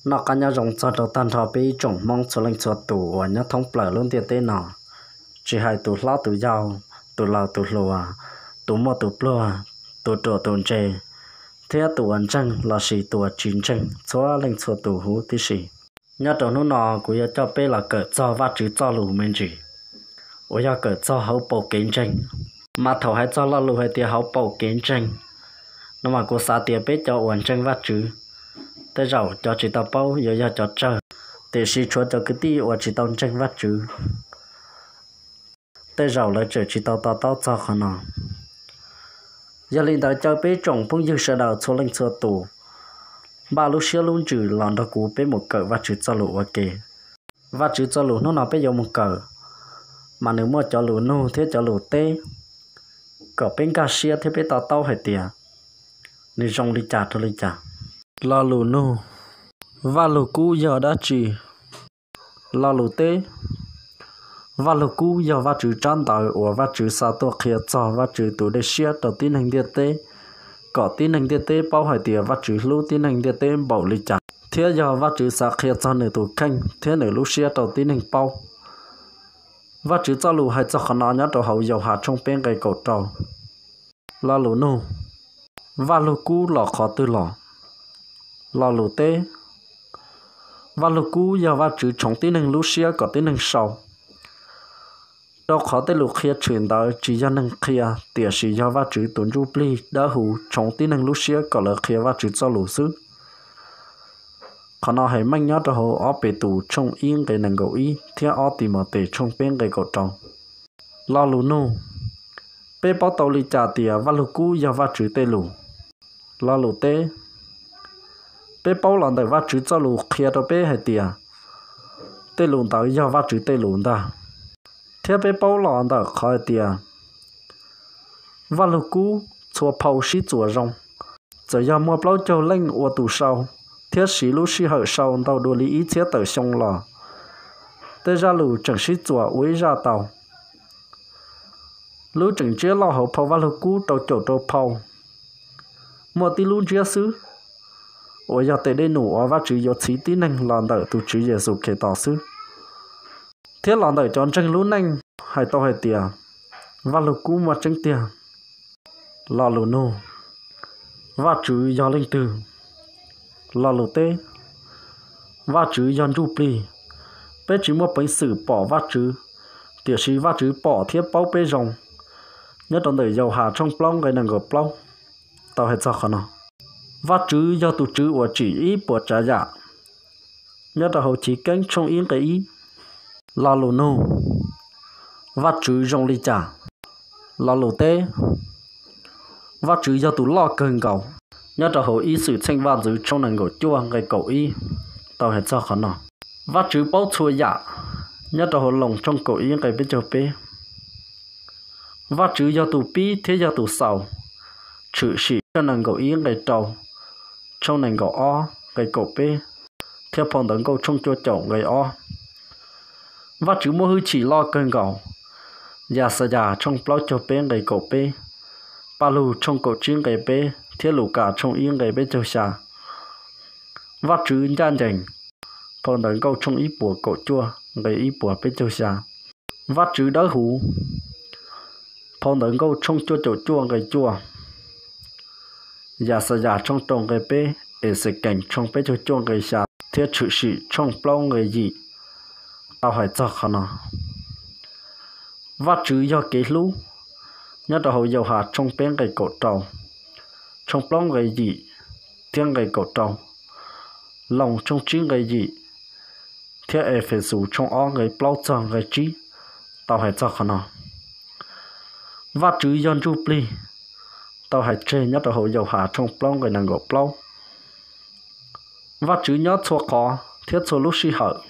Noj qab nyob zoo txog rau tag nrho peb ib tsoom Hmoob txhua leej txhua tus uas nyob thoob plaws lub ntiaj teb no, tsis hais tus hlob tus yau, tus laus tus hluas, tus muaj tus pluag, tus ruam tus ntse, thiab tus uas ntseeg lossis tus uas tsis ntseeg txhua leej txhua tus huv tib si. Nyob rau hnub no kuv yuav coj peb los kawm txog Vajtswv txoj lus me ntsis, uas yog kawm txog hauv paus kev ntseeg. Mas thaum hais txog lo lus hais tias hauv paus kev ntseeg no mas kuv xav tias peb cov uas ntseeg Vajtswv, tej zaum cov tsis tau paub yuav yog cov tsawg, tiam sis tshuav cov kwv tij uas tsis tau ntseeg Vajtswv, tej zaum lawv tseem tsis tau to taub txog qhov no. Yog li ntawd caw peb tsoom phooj ywg sawv daws txhua leej txhua tus npaj lub siab lub ntsws los nrog kuv peb mus kawm Vajtswv txoj lus ua ke. Vajtswv txoj lus hnub no peb yuav mus kawm, mas nws muaj cov lus nug thiab cov lus teb, kom peb nkag siab thiab peb to taub hais tias nws zoo li cas rau li cas. Lo lus nug: Vajluskub yog dab tsi? Lo lus teb: Vajluskub yog Vajtswv tsab ntawv uas Vajtswv xa tuaj qhia txog Vajtswv tus dej siab rau tib neeg ntiaj teb, kom tib neeg ntiaj teb paub hais tias Vajtswv hlub tib neeg ntiaj teb npaum li cas, thiab yog Vajtswv xav qhia txog nws tus kheej thiab nws lub siab rau tib neeg paub. Vajtswv txoj lus hais txog qhov no nyob rau hauv Yauhas tshooj peb nqe kaum rau. Lo lus nug: Vajluskub los qhov twg los? Lo lus teb: Vajluskub yog Vajtswv tshoov tib neeg lub siab kom tib neeg sau, rau qhov tej lus qhia tshwm ntawd tsis yog neeg qhia, tiam sis yog Vajtswv tus NtsujPlig Dawbhuv tshoov tib neeg lub siab kom lawv qhia Vajtswv txoj lus xwb. Qhov no hais meej nyob rau hauv ob Petus tshooj ib nqe nees nkaum ib thiab ob Timautes tshooj peb nqe kaum rau. Lo lus nug: Peb paub tau li cas tias Vajluskub yog Vajtswv tej lus? Lo lus teb: Peb paub los ntawm Vajtswv txoj lus qhia rau peb hais tias tej lus ntawd yog Vajtswv tej lus ntag, thiab peb paub los ntawm qhov hais tias Vajluskub txhua phau sib txuas zoo. Txawm yog muaj plaub caug leej ua tus sau thiab siv lub sij hawm sau ntau dua li ib txhiab tawm xyoo los tej zaj lus tseem sib txuas ua ib zaj tau. Lub tseem ntsiab loj hauv phau Vajluskub rau caum rau phau, muaj tib lub ntsiab xwb, uas yog tes dej num uas Vajtswv yuav txhiv tib neeg los ntawm tus Tswv Yexus Khetos xwb, thiab los ntawm cov ntseeg lub neej hais tau hais tias Vajluskub muaj tseeb tiag. Lo lus nug: Vajtswv yog leej twg? Lo lus teb: Vajtswv yog Ntsujplig. Peb tsis muaj peev xwm pom Vajtswv, tiam sis Vajtswv pom thiab paub peb zoo. Nyob rau ntawm Yauhas tshooj plaub nqe nees nkaum plaub tau hais txog qhov no. Vajtswv yog tus Tswv uas tsim ib puas tsav yam. Nyob rau hauv Chiv Keeb tshooj ib nqe ib. Lo lus nug: Vajtswv zoo li cas? Lo lus teb: Vajtswv yog tus loj kawg nkaus. Nyob rau hauv ib Xwmtxheej Vaj ntxwv tshooj nees nkaum cuaj nqe kaum ib tau hais txog qhov no. Vajtswv paub txhua yam. Nyob rau hauv Loos tshooj kaum ib nqe peb caug peb. Vajtswv yog tus pib thiab yog tus xaus. Tshwm Sim tshooj nees nkaum ib nqe rau, tshooj nees nkaum ob nqe kaum peb, thiab phau Ntawv Nkauj tshooj cuaj caum nqe ob. Vajtswv muaj hwj chim loj kawg nkaus. Yaxayas tshooj plaub caug peb nqe kaum peb, Pajlug tshooj kaum tsib nqe peb thiab Lukas tshooj ib nqe peb caug xya. Vajtswv ncaj ncees. Phau Ntawv Nkauj tshooj ib puas kaum cuaj nqe ib puas peb caug xya. Vajtswv dawb huv. Phau Ntawv Nkauj tshooj cuaj caum cuaj nqe cuaj, Yaxayas tshooj rau nqe peb, Exekees tshooj peb caug cuaj nqe xya thiab Tshwm Sim tshooj plaub nqe yim tau hais txog qhov no. Vajtswv yog kev hlub. Nyob rau hauv Yauhas tshooj peb nqe kaum rau, tshooj plaub nqe yim thiab nqe kaum rau, Loos tshooj tsib nqe yim, thiab Efexus tshooj ob nqe plaub txog nqe tsib tau hais txog qhov no. Vajtswv yog Ntsuj Plig tau hais tseg nyob rau hauv Yauhas tshooj plaub nqe nees nkaum plaub. Vajtswv nyob txhua qhov thiab txhua lub sij hawm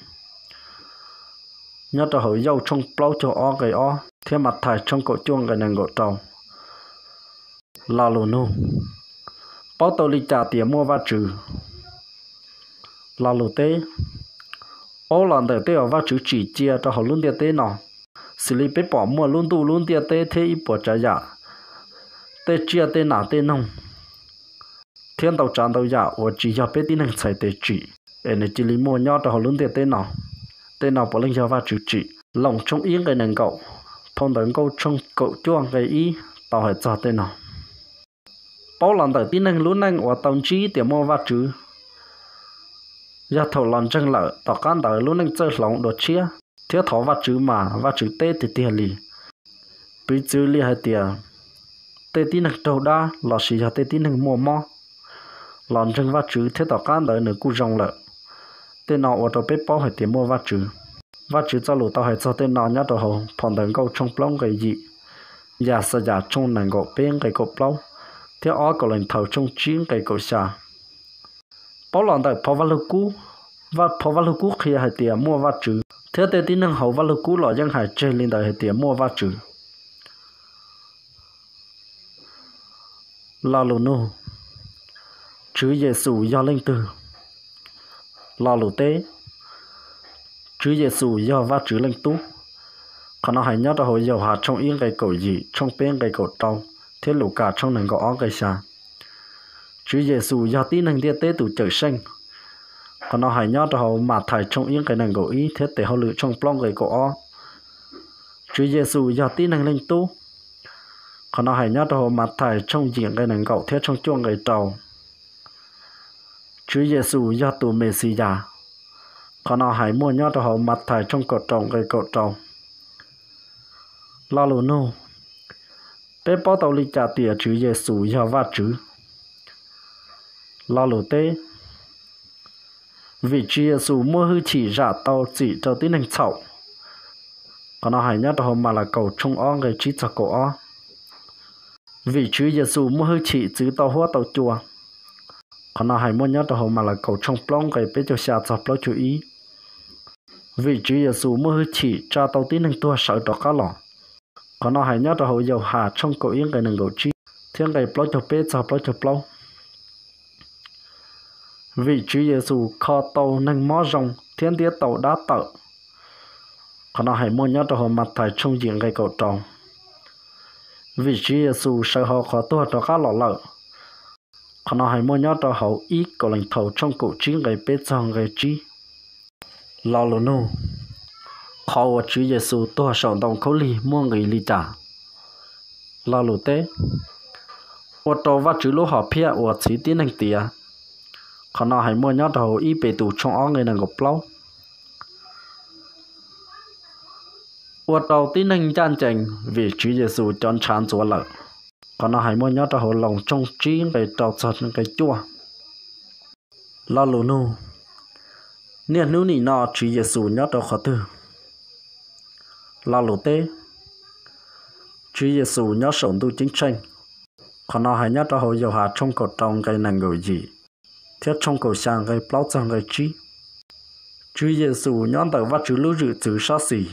nyob rau hauv Yauj tshooj plaub caug ob nqe ob thiab Mathais tshooj kaum cuaj nqe nees nkaum rau. Lo lus nug: Paub tau li cas tias muaj Vajtswv? Lo lus teb: Paub los ntawm tej uas Vajtswv tsim cia rau hauv lub ntiaj teb no, xws li peb pom muaj lub ntuj lub ntiaj teb thiab ib puas tsav yam, tej tsiaj tej nas tej noog, thiab ntau tsav ntau yam uas tsis yog peb tib neeg txhais tes tsim. es nws cia li muaj nyob rau hauv lub ntiaj teb no. Tej no puav leej yog Vajtswv tsim. Loos tshooj ib nqe nees nkaum, phau Ntawv Nkauj tshooj kaum cuaj nqe ib tau hais txog tej no. Paub los ntawm tib neeg lub neej uas tau ntsib tias muaj Vajtswv, yog thaum los ntseeg lawm tom qab ntawd lub neej txawj hloov dua tshiab thiab thov Vajtswv mas Vajtswv teb tiag tiag li. Piv txwv li hais tias, tej tib neeg raug dab lossis yog tej tib neeg muaj mob los ntseeg Vajtswv thiab tom qab ntawd nws kuj zoo lawm. Tej no ua rau peb paub hais tias muaj Vajtswv. Vajtswv txoj lus tau hais txog tej no nyob rau hauv phau Ntawv Nkauj tshooj plaub nqe yim, Yaxayas tshooj nees nkaum peb nqe kaum plaub, thiab ob Kauleethaus tshooj tsib nqe kaum xya. Paub los ntawm phau Vaj Lug Kub, phau Vaj Lug Kub qhia hais tias muaj Vajtswv, thiab tej tib neeg hauv Vaj Lug Kub los yeej hais tseg li ntawd hais tias muaj Vajtswv. Lo lus nug: Tswv Yexus yog leej twg? Lo lus teb: Tswv Yexus yog Vajtswv leej Tub. Qhov no hais nyob rau hauv Yauhas tshooj ib nqe kaum yim, tshooj peb nqe kaum rau, thiab Lukas tshooj nees nkaum ob nqe xya. Tswv Yexus yog tib neeg ntiaj teb tus Cawmseej. Qhov no hais nyob rau hauv Mathais tshooj ib nqe nees nkaum ib thiab Tes Hauj Lwm tshooj plaub nqe kaum ob. Tswv Yexus yog tib neeg leej Tub. Qhov no hais nyob rau hauv Mathais tshooj yim nqe nees nkaum thiab tshooj cuaj nqe rau. Tswv Yexus yog tus Mexiyas. Qhov no hais muaj nyob rau hauv Mathais tshooj kaum rau nqe kaum rau. Lo lus nug: Peb paub tau li cas tias Tswv Yexus yog Vajtswv? Lo lus teb: Vim Tswv Yexus muaj hwj chim zam tau txim rau tib neeg txhaum. Qhov no hais nyob rau hauv Malakaus tshooj ob nqe tsib txog kaum ob. Vim Tswv Yexus muaj hwj chim txwv tau huab tau cua. Qhov no hais muaj nyob rau hauv Malakaus tshooj plaub nqe peb caug xya txog plaub caug ib. Vim Tswv Yexus muaj hwj chim tsa tau tib neeg tuag sawv rov qab los. Qhov no hais nyob rau hauv Yauhas tshooj kaum ib nqe nees nkaum tsib thiab nqe plaub caug peb txog plaub caug plaub. Vim Tswv Yexus kho tau neeg mob zoo thiab ntiab tau dab tawm. Qhov no hais muaj nyob rau hauv Mathais tshooj yim nqe kaum rau. Vim Tswv Yexus sawv hauv qhov tuag rov qab los lawm. Qhov no hais muaj nyob rau hauv ib Kauleethaus tshooj kaum tsib nqe peb txog nqe tsib. Lo lus nug: Qhov uas Tswv Yexus tuag saum ntoo khaub lig muaj nqis li cas? Lo lus teb: Ua rau Vajtswv lub hom phiaj uas txhiv tib neeg tiav. Qhov no hais muaj nyob rau hauv ib Petus tshooj ob nqe nees nkaum plaub. Ua rau tib neeg ncaj ncees vim Tswv Yexus cov ntshav ntxuav lawm. Qhov no hais muaj nyob rau hauv Loos tshooj tsib nqe rau txog nqe cuaj. Lo lus nug: Niaj hnub nim no Tswv Yexus nyob rau qhov twg? Lo lus teb: Tswv Yexus nyob saum ntuj ceeb tsheej. Qhov no hais nyob rau hauv Yauhas tshooj kaum rau nqe nees nkaum yim thiab tshooj kaum xya nqe plaub txog nqe tsib. Tswv Yexus nyob ntawm Vajtswv lub zwm txwv sab xis.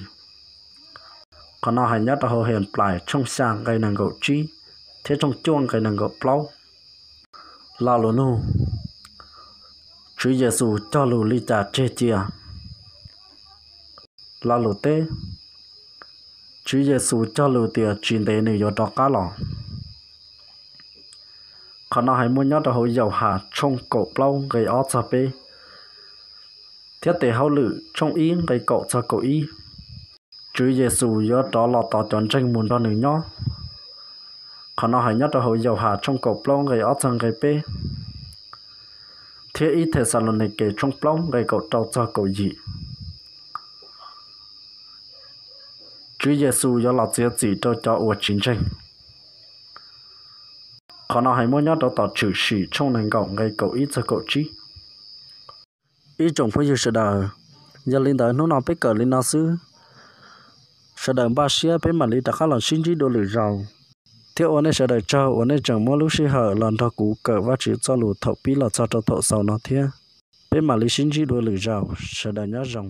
Qhov no hais nyob rau hauv Henplais tshooj xya nqe nees nkaum tsib thiab tshooj cuaj nqe nees nkaum plaub. Lo lus nug: Tswv Yexus cog lus li cas tseg cia? Lo lus teb: Tswv Yexus cog lus tias tsis ntev nws yuav rov qab los. Qhov no hais muaj nyob rau hauv Yauhas tshooj kaum plaub nqe ob txog peb thiab Tes Hauj Lwm tshooj ib nqe kaum txog kaum ib. Tswv Yexus yuav rov los tos cov ntseeg mus nrog nws nyob. Qhov no hais nyob rau hauv Yauhas tshooj kaum plaub nqe ob txog nqe peb thiab ib Thexalaunikes tshooj plaub nqe kaum rau txog kaum yim. Tswv Yexus yuav los txiav txim rau cov uas tsis ntseeg. Qhov no hais muaj nyob rau tom Tshwm Sim tshooj nees nkaum nqe kaum ib txog kaum tsib. Ib tsoom phooj ywg sawv daws, yog li ntawd hnub no peb kawm li no xwb. Sawv daws npaj siab peb mam li rov qab los sib ntsib dua lwm zaus, thiab ua nej sawv daws tsaug uas nej tseem muab lub sij hawm los nrog kuv kawm Vajtswv txoj lus thaum pib los txog rau thaum xaus no thiab. Peb mam li sib ntsib dua lwm zaus, sawv daws nyob zoo.